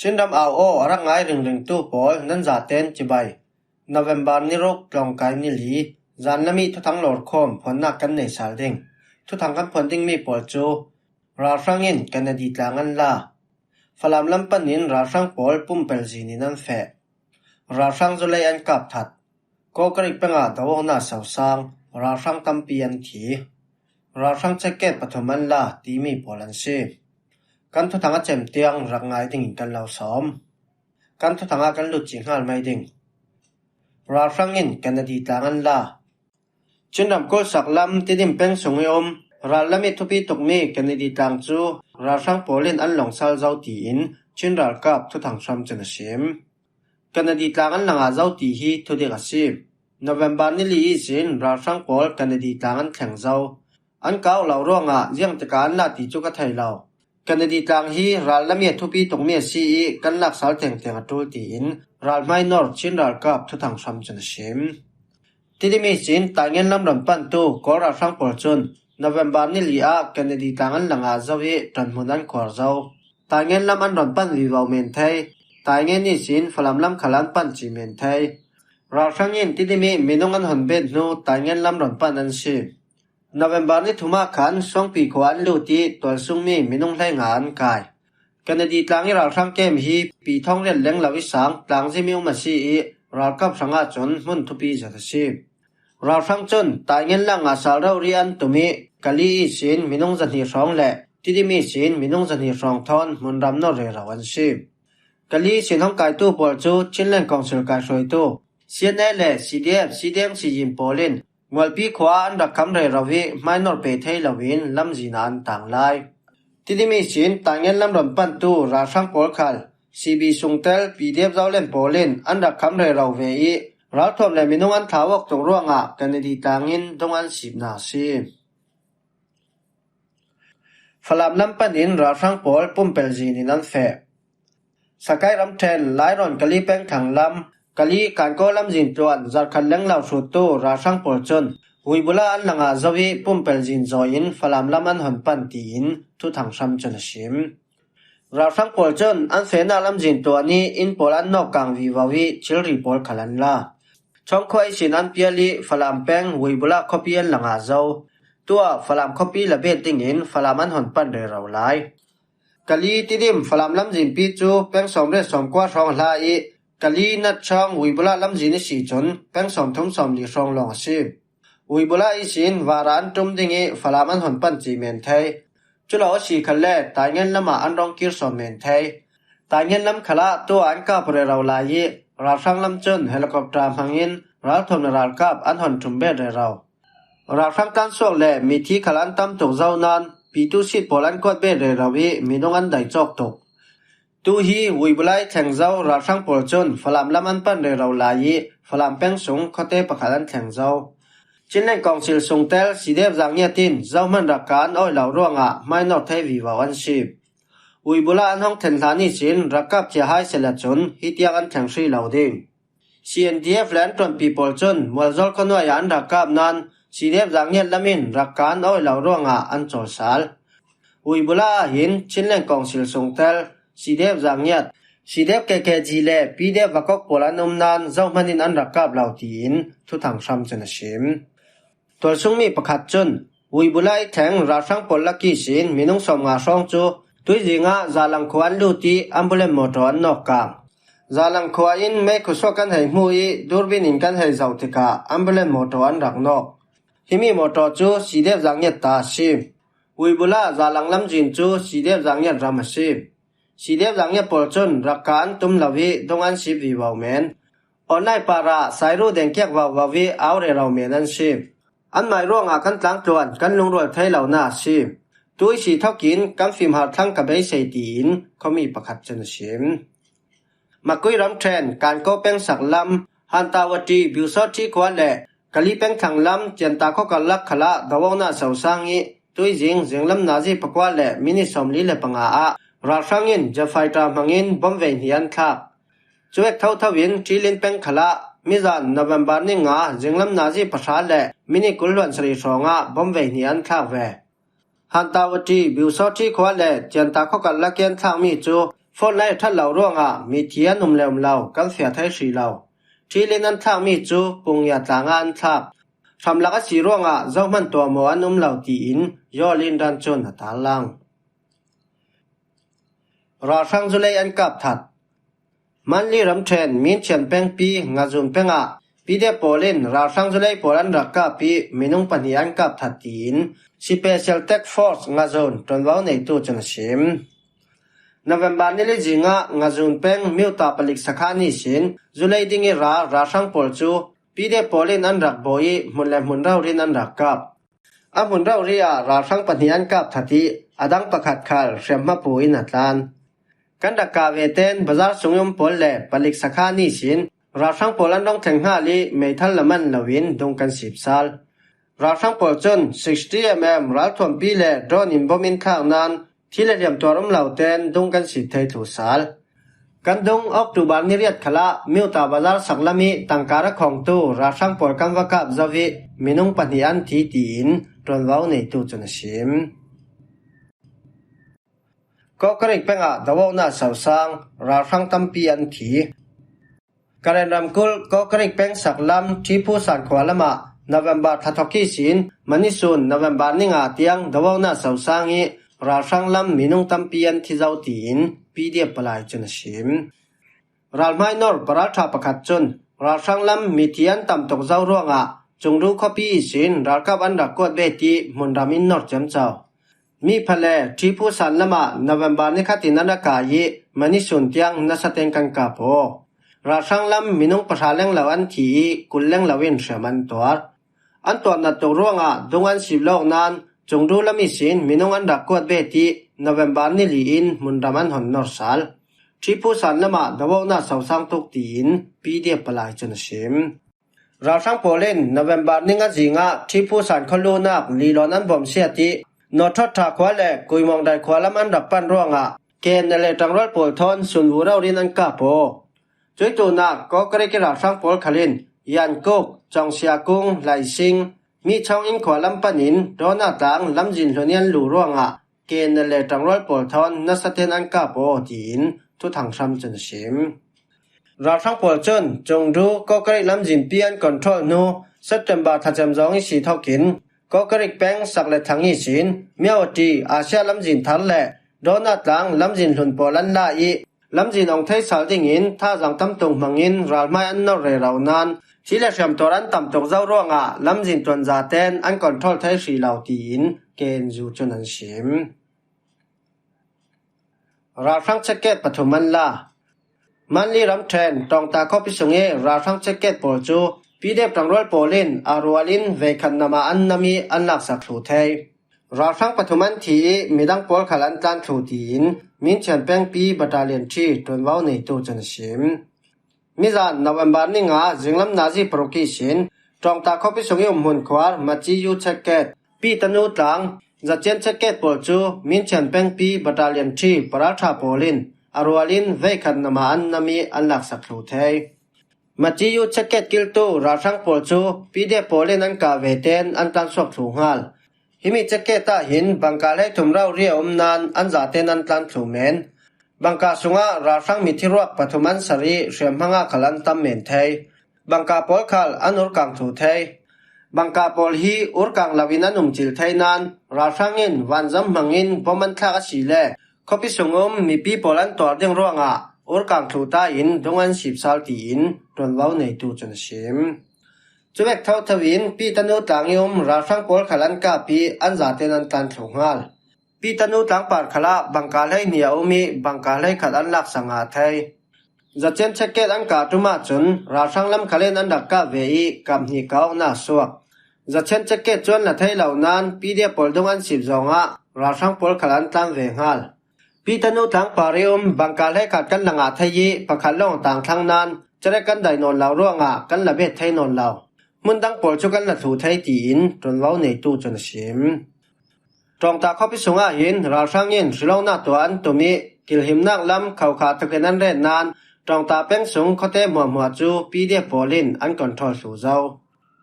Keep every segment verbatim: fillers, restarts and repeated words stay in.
Chin ram au aw a rak ngai ringringtu pawl nan zaten cibai. November ni ruk tlawngkai ni li, zan lam i thuthang lawrkhawm phuannak kan nei sal ding. Thuthang kan phuan dingmi pawl cu ralhrang in Kennedy tlang an la. Falam lam panin ralhrang pawl pumpelh zin in an feh. Ralhrang zulei an kap that. Kawkarik pengah dohona sosang ralhrang tampi an thi. Ralhrang ceket pathum an la timi pawl an si. Kan thuthang a cem tiang rak ngai dingin kan lo sawm. Kan thuthang ah kan lut cih hngal mai ding. Ralhrang in Kennedy tlang an la. Chin ramkulh sak lam Tidim peng sung i um rallam i thupi tukmi Kennedy tlang cu ralhrang pawl in an longsal zo tiin Chin ralkap thuthang hram cun a sim. Kennedy tlang an la ngah zo ti hi thudik a si. November ni li ihsin ralhrang pawl Kennedy tlang an thleng zo. An kau lo ruangah ziangtika an la ti cu ka thei lo. Kennedy tlang hi rallam i a thupi tukmi a si i kan lak sal tengteng a ṭul tiin ralhmai nor Chin ralkap thuthang hram cun a sim. Tidim ihsin Taingen lam ron pantu Kawl ralhrang pawl cun November ni li ah Kennedy tlang an la ngah zo i ṭanhmun an khuar zo. Taingen lam an ron pan vivo men thei. Taingen ihsin Falam lam khal an pan ci men thei. Ralhrang in Tidim i minung an hon bet hnu Taingen lam ron pan an si. November ni thum ah khan Suangpi khua an lut i tualsungmi minung hleinga an kai. Kennedy tlang i ralhrang kem hi pi thawng riat leng lo i sang tlang zim i um a si i ralkap hrangah cun hmun thupi zet a si. Ralhrang cun Taingen lam ngah sal rori an tum i Kali ihsin minung zahnih hrawng le Tidim ihsin minung zahnih hrawng thawn hmunram nor rero an si. Kali ihsin hong kaitu pawl cu Chinland Council kaihruaitu C N A le C D F, C D M, C G M pawl in Ngualpi khua ah an rak kham rero i hmainor pe thei loin lamzin ah an tang lai. Tidim ihsin Taingen lam ron pantu ralhrang pawl khal C B sungtel P D F Zoland pawl in an rak kham rero ve i ralthuam le minung an thlau awk tuk ruangah Kennedy tlang in dung an sipna a si. Falam lam panin ralhrang pawl pumpelh zin in an feh. Sakai ramṭhen Lairawn Kali peng thlang lam, Kali Kankaw lamzin tluan zarhkhat leng lo hruttu ralhrang pawl cun Huibula an la ngah zo i pumpelh zin zaw in Falam lam an hon pan tiin thuthang hram cun a sim. Ralhrang pawl cun an fehnak lamzin tluan i inn pawl an nawk kang vivo i thilri pawl khal an la. Chawngkhua ihsin an pial i Falam peng Huibula khuapi an la ngah zo. Tuah Falam khuapi la bet dingin Falam an hon pan rero lai. Kali Tidim Falam lamzinpi cu peng sawmriat sawmkua hrawng a hla i Kali Natchawng Huibula lamzin i si cun peng sawmthum sawmli hrawng lawng a si. Huibula ihsin vara an ṭum ding i Falam an hon pan ci men thei. Culo a si khalle Taingen lamah an rong kir sawm men thei. Taingen lam khalah tuah an kap rero lai i ralhrang lam cun helicopter hmangin ralthuam le ralkap an hon ṭhum bet rero. Ralhrang tlansuak le mithi khal an tam tuk zo nain pitu sit pawl an kuat bet rero i minung an dai cawk tuk. Tu hi Huibula i thleng zo ralhrang pawl cun Falam lam an pan rero lai i Falam peng sung khuate pakhat an thleng zo. Chinland Council sungtel C D F Zangiat in zohman rak ka an awih lo ruangah hmainor thei vivo an si. Huibula an hong thlen hlan ihsin ralkap cia hai sehla cun hitiang an thleng hrih lo ding. C N D F le an ṭuanpi pawl cun Mualzawl khuanuai ah an rak kap nain C D F Zangiat lam in rak ka an awih lo ruangah an cawl sal. Huibula ah hin Chinland Council sungtel C D F Zangiat, C D F K K G le P D F Vakok pawl an um nain zohman in an rak kap lo tiin thuthang hram cun a sim. Tualsungmi pakhat cun Huibula i thleng ralhrang pawl lak ihsin minung sawmnga hrawng cu tuizing ah Zalang khua an lut i ambulance motor an nawk kang. Zalang khua in meikhu suak kan hei hmu i durbin in kan hei zoh tikah ambulance motor an rak nawk. Himi motor cu C D F Zangiat ta a si. Huibula Zalang lamzin cu C D F Zangiat ram a si. C D F Zangiat pawl cun rak ka an tum lo i dung an sip vivo men. Online par ah sairu dengkiak vauvau i au rero men an si. Anmai ruangah kan tlangtluan kan lungrual thei lo na a si. Tuih si thokin kan fimhar thlang ka beisei tiin khuami pakhat cun a sim. Makui ramṭhen Kankaw pengsak lam Hantawati Biusawṭhi khua le Kali pengthlang lam Cianta khuakarlak khalah dohona sosang i tuizing zinglam nazi pakua le minit sawmli le panga ah ralhrang in jet fighter hmangin bomvei hnih an thlak. Cuek thotho in Ṭilin peng khalah mizan November ni nga zinglam nazi pahra le minit kul hluan sarih hrawngah bomvei hnih an thlak ve. Hantawati Biusawṭhi khua le Cianta khuakarlak i an thlakmi cu Phone line a ṭhat lo ruangah mithi an um le um lo kan fiah thei hrih lo. Ṭhilin an thlakmi cu Pungia tlangah an thlak. Hramlak a si ruangah zohman tuahmawh an um lo, tiin Yaw Lin Ran cun a tarlang. Ralhrang zulei an kap that. Manli ramṭhen Minchian pengpi Ngazun pengah P D F pawl in ralhrang zulei pawl an rak kap ih minung pahnih an kap that, tiin Special Task Force Ngazun ṭuanvo neitu cun a sim. November ni li zingah Ngazun peng Miuta palik sakhan ihsin zulei ding ih ra ralhrang pawl cu P D F pawl in an rak bawh ih hmun le hmun rori in an rak kap. A hmun rori ah ralhrang pahnih an kap that ih a dang pakhat khal hriamhma pu in a tlan. Kan rak kah ve ten bazar sung ih um pawl le palik sakhan ihsin ralhrang pawl an rung thleng nghal ih meithal la man loin dung kan sip sal. Ralhrang pawl cun sixty M M ralthuampi le drone in bom in thlak nain thi le hliam tuar um lo ten dung kan sip thei thluh sal. Kan dung October ni riat khalah Miuta bazar sak lam ih tangka ra khawngtu ralhrang pawl kan va kap zo ih minung pahnih an thi, tiin ṭuanvo neitu cun a sim. Kawkarik pengah dohona sosang, ralhrang tampi an thi. Karen ramkulh Kawkarik peng saklam Ṭhiphusan khua lamah November thla thawk ihsin mani sun November ni nga tiang dohona sosang ih ralhrang lam minung tampi an thi zo, tiin P D F palai cun a sim. Ralhmai nor paralṭha pakhat cun ralhrang lam mithi an tam tuk zo ruangah Cungru khuapi ihsin ralkap an rak kuat bet ih hmunram in nor ciamco. Mipha le Ṭhiphusan lamah November ni khat in an rak kai ih mani sun tiang nasa ten kan kap aw. Ralhrang lam minung pahra lenglo an thi ih kul lenglo in hriam an tuar. An tuarnat tuk ruangah dung an sip lawk nain Cungru lam ihsin minung an rak kuat bet ih November ni li in hmunram an hon nor sal. Ṭhiphusan lamah dohona sosang tuk, tiin P D F palai cun a sim. Ralhrang pawl in November ni nga zingah Ṭhiphusan khualunak lilawn an bawmhsiat ih Nawṭhawṭha khua le Kuimawngdai khua lam an rak pan ruangah K N L A ṭangrual pawl thawn sunvu rori in an kap aw. Cuih tunah Kawkarik ih ralhrang pawl khal in Yankuk, Cawngsiakung, Laising, Mihchawng inn khua lam panin Dawna tlang lamzin hlun ih an luh ruangah K N L A ṭangrual pawl thawn nasa ten an kap aw, tiin Thuthang Hram cun a sim. Ralhrang pawl cun Cungru Kawkarik lamzinpi an control hnu September thla cem zawng ihsi thawkin Kawkarik peng sak le thlang ihsin Myawaddy Asia lamzin thar le Dawna tlang lamzin hlun pawl an la ih lamzin ong thei sal dingin thazang tam tuk hmangin ralhmai an nor rero nain thi le hriam tuar an tam tuk zo ruangah lamzin tuanza ten an control thei hrih lo, tiin K N U cun an sim. Ralhrang checkgate pathum an la. Manli ramṭhen Tawngta khuapi sung ih ralhrang checkgate pawl cu P D F ṭangrual pawl in a rual in veikhat nam ah an nam ih an laksak thluh thei. Ralhrang pathum an thi ih midang pawl khal an tlan thluh, tiin Minchian pengpi Battalion Three ṭuanvo neitu cun a sim. Mizan November ni nga zinglam nazi paruk ihsin Tawngta khuapi sung ih um hmun khuar Maciyu checkgate, Pitanu tlang, Zacian checkgate pawl cu Minchian pengpi Battalion Three paralṭha pawl in a rual in veikhat nam ah an nam ih an laksak thluh thei. Maciyu checkgate kiltu ralhrang pawl cu P D F pawl in an kah ve ten an tlansuak thluh hngal. Himi checkgate ah hin bangka hleithum rori a um nain an zaten an tlan thluh men. Bangka sungah ralhrang mithi ruak pathum an sar ih hriamhma nga khal an tam men thei. Bangka pawl khal an urkang thluh thei. Bangka pawl hi urkang loin an um cil thei nain ralhrang in vanzam hmangin bom an thlak asile khuapi sung um mipi pawl an tuar ding ruangah urkang thluh ta in dung an sip sal, tiin ṭuanvo neitu cun a sim. Cuvek thotho in Pitanu tlang ih um ralhrang pawl khal an kap ih an zaten an tlan thluh hngal. Pitanu tlang par khalah bangka hleihnih a um ih bangka hleikhat an laksak ngah thei. Zacian checkgate an kah ṭum ahcun ralhrang lam khal in an rak kap ve ih kap hnih kah awknak a suak. Zacian checkgate cu an la thei lo nain P D F pawl dung an sip zawngah ralhrang pawl khal an tlan ve hngal. Pitanu tlang par ih um bangka hleikhat kan la ngah thei ih pakhat lawng a tang thlang nain cerek kan daih nawn lo ruangah kan la bet thei nawn lo. Hmun dang pawl cu kan la thluh thei, tiin ṭuanvo neitu cun a sim. Tawngta khuapi sungah hin ralhrang in hrilawknak tuah an tum ih kilhimnak lam khokha tukin an ret nain Tawngta peng sung khuate hmuahhmuah cu P D F pawl in an control thluh zo.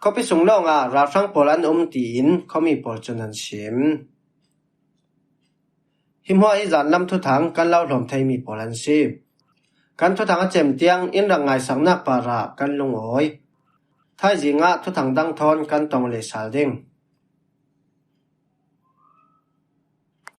Khuapi sung lawngah ralhrang pawl an um, tiin khuami pawl cun an sim. Hi hmuah hi zanlam thuthang kan lo hlawm thei mi pawl an si. Kan thuthang a cem tiang in rak ngaisaknak parah kan lungawi. Thaizing ah thuthang dang thawn kan tong leh sal ding.